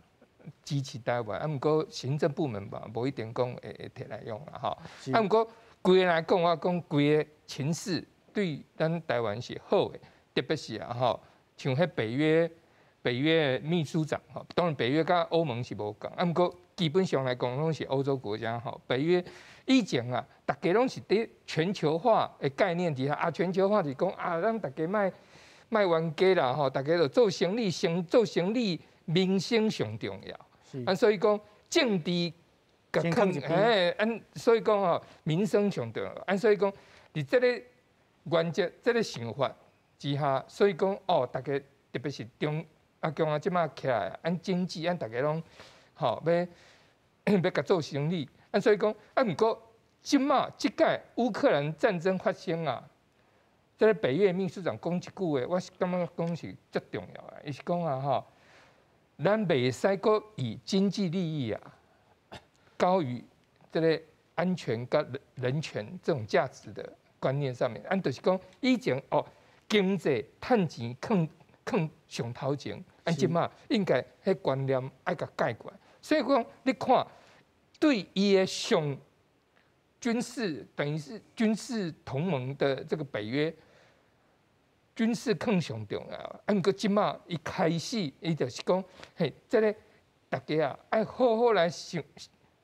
支持台灣，啊，毋過行政部門嘛，無一定講會提來用啦吼。啊，毋過規个來講，我講規個情勢對咱台灣是好的，特別是啊吼，像彼北約秘書長吼，當然北約佮歐盟是無仝，啊，毋過基本上來講，攏是歐洲國家吼。北約以前啊，逐家攏是佇全球化的概念底下啊，全球化是講啊，咱逐家莫莫冤家啦吼，逐家就做生意，先做生意，民生上重要。啊，所以講政治共囥欸，按所以講吼，民生上重要。按所以講，佇這个原則、這个想法之下，所以講哦，逐家特別是中啊，中啊，這馬起來，按經濟，按逐家攏吼欲欲共做生意。啊，所以講啊，毋過這馬這擺烏克蘭戰爭發生啊，這个北約秘書長講一句話，我是感覺講是足重要的。伊是講啊吼，咱袂使閣以經濟利益啊高於這个安全佮人權這種價值的觀念上面。按就是講以前哦，經濟趁錢囥囥上頭前，按這馬應該彼觀念愛共改過來。所以講，你看對伊的上軍事等於是軍事同盟的這個北約，軍事囥上重要。啊，毋過這馬伊開始，伊就是講，嘿，這个大家啊，愛好好來想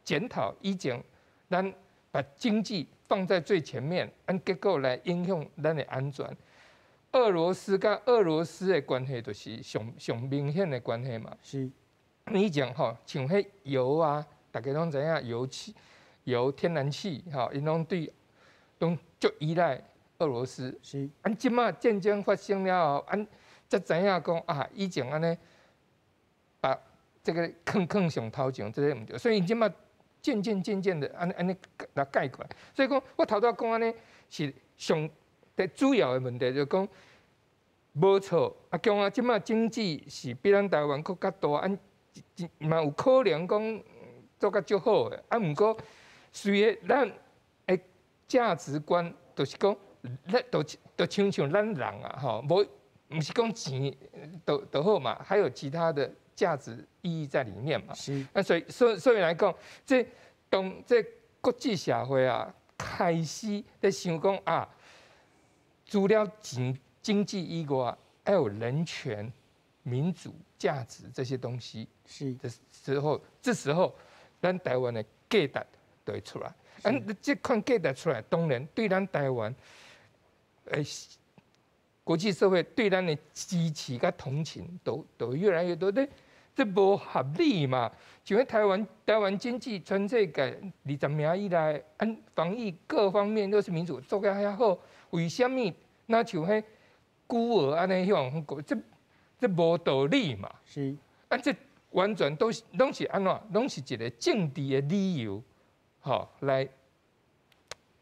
檢討以前咱把經濟放在最前面，按結果來影響咱的安全。俄羅斯佮俄羅斯的關係就是上上明顯的關係嘛。以前吼，像彼油啊，逐家攏知影油氣、油、天然氣，吼，𪜶攏對攏足依賴俄羅斯。按這馬戰爭發生了後，按才知影講啊，以前按呢把這个囥囥上頭前，這个毋對。所以這馬漸漸漸漸的按按呢來改過來。所以講，我頭拄仔講按呢是上主要的問題，就講無錯。啊，強啊，這馬經濟是比咱台灣閣較大，按嘛有可能講做較足好的。啊，毋過隨著咱的價值觀，就是講，咱就就親像咱人啊，吼，無毋是講錢就好嘛，還有其他的價值意義在裡面嘛。啊，所以來講，這當這國際社會啊，開始咧想講啊，除了錢經濟以外，還有人權、民主價值這些東西。的時候，這時候咱台灣的價值就會出來。啊，這款價值出來，當然對咱台灣，國際社會對咱的支持佮同情都越來越多。你這無合理嘛？像彼台灣，台灣經濟全世界20名以內，按防疫各方面都是民主做甲遐好，為啥物若像彼孤兒按呢遐國？這無道理嘛？啊，這完全都是攏是按怎？攏是一個政治的理由，吼，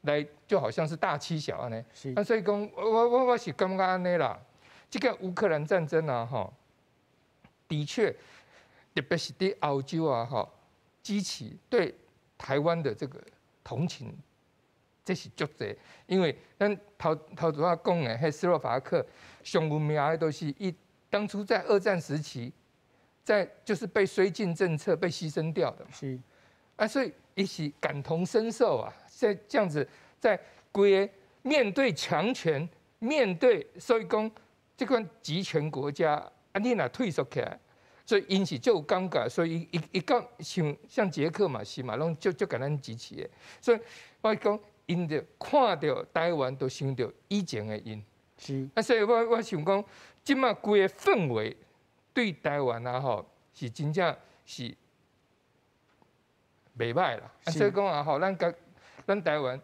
來就好像是大欺小按呢。啊，所以講，我是感覺按呢啦。這個烏克蘭戰爭啊，吼，的確，特別是佇歐洲啊，吼，激起對台灣的這個同情，這是足濟。因為咱頭頭拄仔講的，彼斯洛伐克上有名的都是伊當初在二戰時期，在就是被綏靖政策被犧牲掉的嘛。啊，所以伊是感同身受啊，在這樣子在規個面對強權，面對所以講這款極權國家，啊，你若退縮起來，所以𪜶是足有感覺，所以伊伊講像捷克嘛是嘛，攏足足共咱支持的。所以我講，𪜶就看著台灣，就想著以前的𪜶。啊，所以我想講，這馬規个氛圍對台灣啊吼，是真正是袂䆀啦。啊，所以講啊吼，咱台灣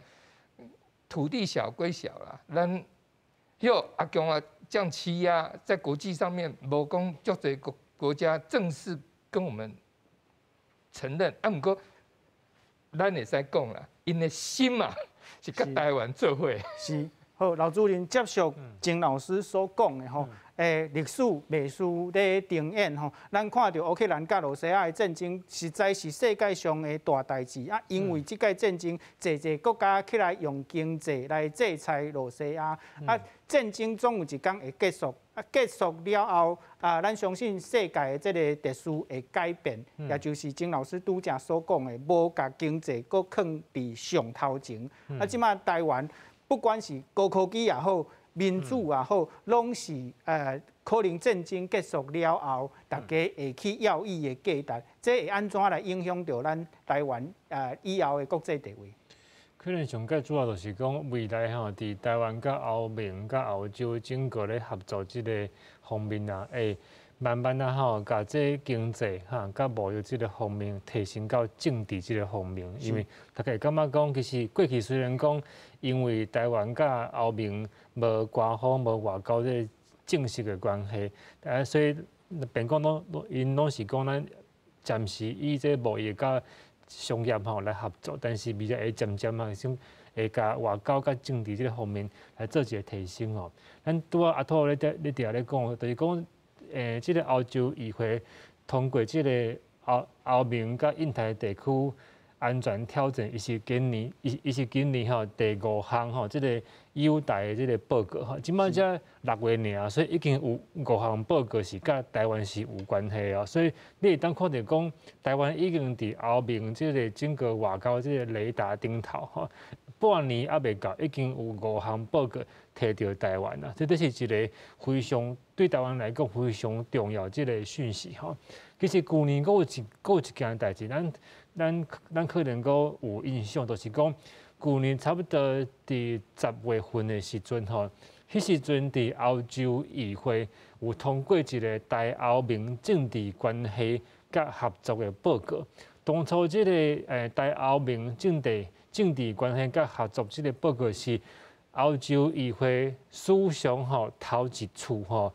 土地小歸小啦，咱遐阿強啊這樣欺壓，在國際上面無講足濟國家正式跟我們承認，啊，毋過咱會使講啦，𪜶的心啊是佮台灣做伙。是，好，劉主任接續曾老師所講的吼，歷史袂輸咧重演吼，咱看著烏克蘭佮羅西亞的戰爭，實在是世界上的大代誌啊！因為這擺戰爭，濟濟國家起來用經濟來制裁羅西亞，啊，戰爭總有一工會結束，啊，結束了後，啊，咱相信世界的這個秩序會改變，也就是曾老師拄才所講的，無共經濟閣囥佇上頭前。啊，這馬台灣不管是高科技也好，民主也好，攏是可能戰爭結束了後，大家會去要伊的價值，這會按怎來影響著咱台灣以後的國際地位？可能上蓋主要就是講未來吼，佇台灣佮歐盟佮歐洲整個咧合作這個方面啊，會慢慢啊吼，共這經濟哈佮貿易這個方面提升到政治這個方面，因為大家會感覺講，其實過去雖然講因為台灣佮歐盟無官方無外交這個正式的關係，啊，所以變講攏𪜶攏是講咱暫時以這貿易佮商業吼來合作，但是未來會漸漸啊，先會共外交佮政治這個方面來做一個提升吼。咱拄仔阿兔咧咧佇遐咧講，就是講，這個歐洲議會通過這個歐盟佮印太地區安全挑戰，伊是今年吼第五項吼，這個友台的這個報告吼，這馬才6月爾，所以已經有五項報告是佮台灣是有關係哦。所以你會當看著講，台灣已經佇歐盟這個整個外交這個雷達頂頭吼，半年猶未到，已經有五項報告提著台灣啦，這都是一個非常對台灣來講非常重要這個訊息吼。其實舊年閣有一件代誌，咱可能閣有印象，就是講舊年差不多佇10月份的時陣吼，彼時陣佇歐洲議會有通過一個台歐盟政治關係佮合作的報告。當初這個台歐盟政治關係佮合作這個報告是歐洲議會史上吼頭一次吼，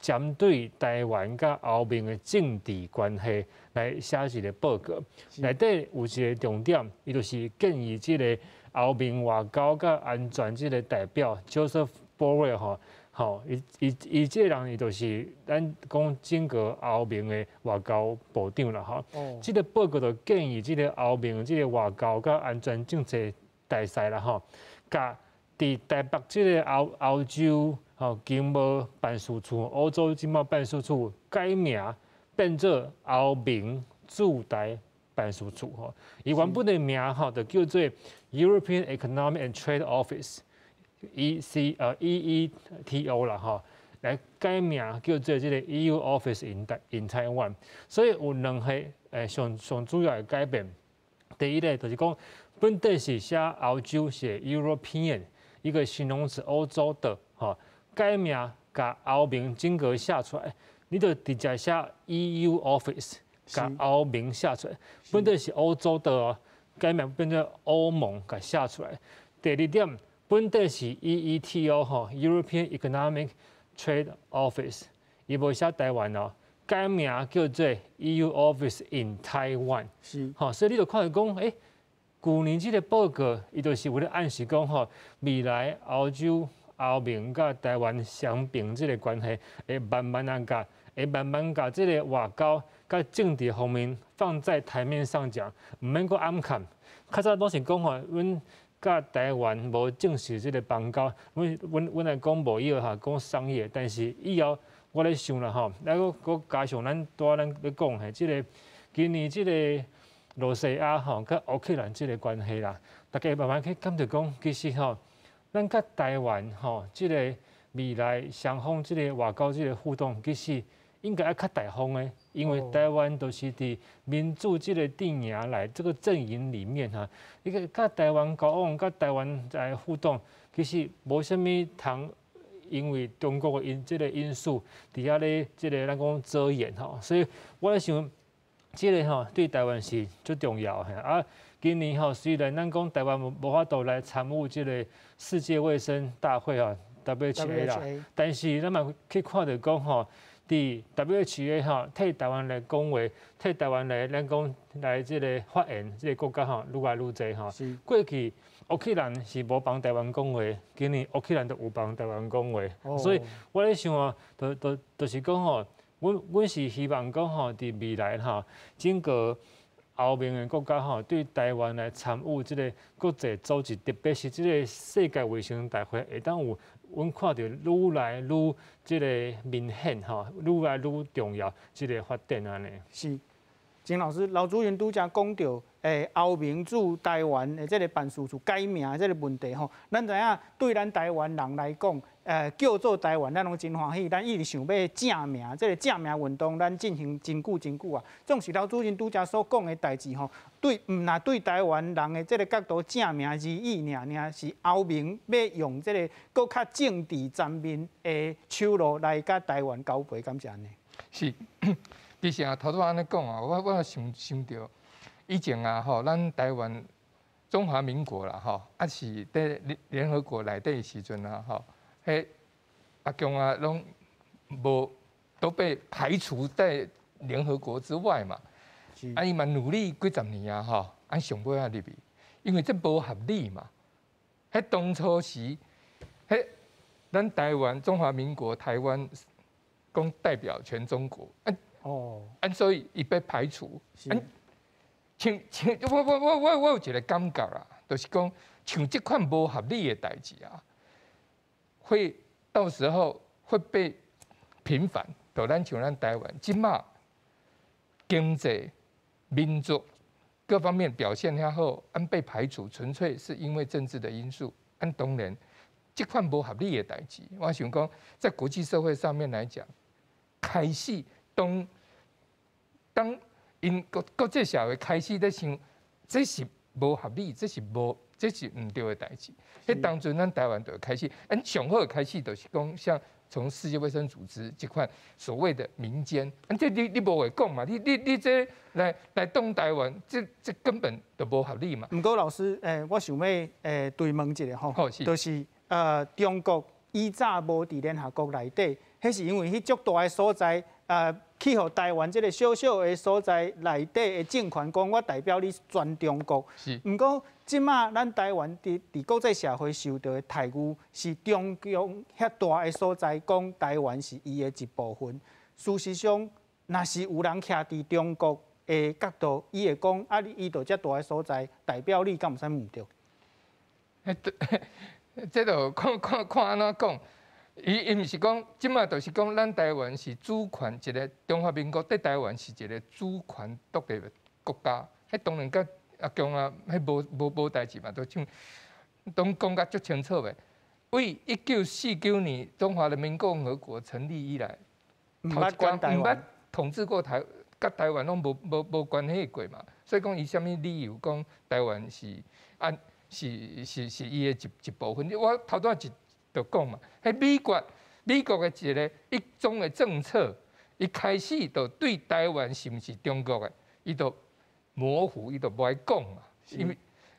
針對台灣佮歐盟的政治關係來寫一個報告，內底有一個重點，伊就是建議這個歐盟外交佮安全這個代表 Joseph Borrell 吼，吼，伊這個人伊就是咱講整個歐盟的外交部長啦吼。這個報告就建議這個歐盟這個外交佮安全政策大使啦吼，共佇台北這個歐洲吼經貿辦事處、歐洲經貿辦事處改名變做歐盟駐台辦事處吼，伊原本的名吼就叫做 European Economic and Trade Office，E C EETO 啦吼，來改名叫做這個 EU Office in Taiwan。所以有兩個上主要的改變。第一個就是講，本底是寫歐洲是 European 一個形容詞，歐洲的吼。改名共歐盟整個寫出來，你就直接寫 EU Office，共歐盟寫出來，本底是歐洲的哦，改名變做歐盟，共寫出來。第二點，本底是 EETO 吼，European Economic Trade Office，伊無寫台灣哦，改名叫做 EU Office in Taiwan。吼，所以你就看著講，舊年這個報告，伊就是有咧暗示講吼，未來歐洲、歐盟佮台灣雙邊這個關係會慢慢仔共，會慢慢共這個外交佮政治方面放在台面上講，毋免閣暗崁。較早攏是講吼，阮佮台灣無正式這個邦交，阮來講貿易哈，講商業，但是以後我咧想啦吼，還閣閣加上咱拄仔咱咧講的這個今年這個羅西亞吼佮烏克蘭這個關係啦，大家慢慢去感覺講，其實吼，咱佮台灣吼這個未來雙方這個外交這個互動，其實應該愛較大方的，因為台灣都是佇民主這個陣營內，這個陣營裡面哈，一個佮台灣交往、佮台灣來互動，其實無啥物通因為中國的這個因素佇遐咧，這個咱講遮掩吼，所以我咧想，這個吼對台灣是足重要的。啊，今年吼雖然咱講台灣無法度來參與這個世界衛生大會啊 WHA 啦，但是咱嘛去看著講吼，佇 WHA 吼替台灣來講話，替台灣來咱講來這個發言，這個國家吼愈來愈濟吼。過去烏克蘭是無幫台灣講話，今年烏克蘭就有幫台灣講話，所以我咧想哦，就是講吼，阮是希望講吼，佇未來吼，整個歐盟的國家吼，對台灣來參與這個國際組織，特別是這個世界衛生大會，會當有阮看著愈來愈這個明顯吼，愈來愈重要這個發展按呢。是，曾老師，劉主任拄才講著，歐盟駐台灣的這個辦事處改名的這個問題吼，咱知影對咱台灣人來講，叫做台灣，咱攏真歡喜，咱一直想欲正名，這個正名運動，咱進行真久真久啊。總是劉主任拄才所講的代誌吼，對，毋若對台灣人的這個角度正名而已爾爾，是歐盟欲用這個閣較政治層面的手路來佮台灣交陪，敢是按呢？是，其實啊，頭拄按呢講啊，我想著以前啊，吼，咱台灣中華民國啦，吼，啊是佇聯合國內底的時陣啊，吼，彼阿共啊，攏無都被排除在聯合國之外嘛。啊，伊嘛努力幾十年啊，吼，啊上尾仔入去，因為這無合理嘛。彼當初時，彼咱台灣中華民國台灣講代表全中國，啊，啊，所以伊被排除。啊，像我有一個感覺啦，就是講像這款無合理的代誌啊，會到時候會被平反。就咱像咱台灣，這馬經濟、民族各方面表現遐好，按被排除，純粹是因為政治的因素。按當然，這款無合理的代誌，我想講，在國際社會上面來講，開始當𪜶國際社會開始咧想，這是無合理，這是毋對的代誌。彼當陣咱台灣就開始，按上好的開始就是講，像從世界衛生組織這款所謂的民間，啊，這你無話講嘛？你這來擋台灣，這根本就無合理嘛。毋過老師，我想欲追問一下吼，就是中國以早無佇聯合國內底，彼是因為彼足大的所在，去予台灣這個小小的所在內底的政權講，我代表你全中國。毋過這馬咱台灣佇國際社會受著的待遇，是中共遐大的所在講台灣是伊的一部分。事實上，若是有人徛佇中國的角度，伊會講啊，你伊佇遮大的所在代表你，敢有啥物毋對？這就看看看按怎講。伊毋是講，這馬就是講，咱台灣是主權一個中華民國，佇台灣是一個主權獨立的國家。彼當然佮阿共啊，彼無代誌嘛，都像攏講甲足清楚的。為1949年中華人民共和國成立以來，毋捌管台灣，毋捌統治過台，佮台灣攏無關係過嘛。所以講，伊啥物理由講台灣是按是伊的一部分？我頭拄仔一就講嘛，彼美國的一個一中的政策，伊開始就對台灣是毋是中國的，伊就模糊，伊就無愛講啊。因為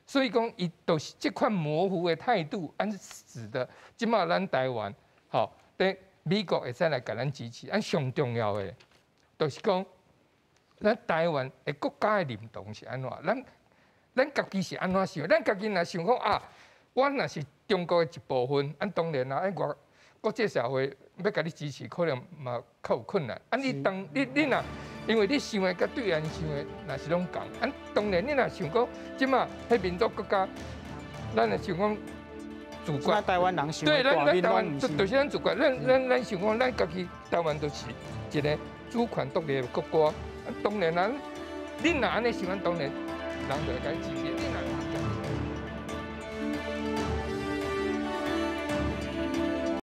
所以講，伊就是這款模糊的態度，按使得這馬咱台灣，吼，佇美國會使來共咱支持。按上重要的，就是講，咱台灣的國家的認同是按怎？咱家己是按怎想？咱家己若想講啊，我若是中國的一部分，按當然啦，按外國際社會欲共你支持，可能嘛較有困難。啊，你當你你若因為你想的佮對岸想的若是攏仝，啊，當然你若想講，這馬彼民族國家，咱若想講主權，台灣人想對，咱台灣就是咱主權，咱想講，咱家己台灣就是一個主權獨立的國家。當然咱，你若按呢想，當然人就會共你支持。你若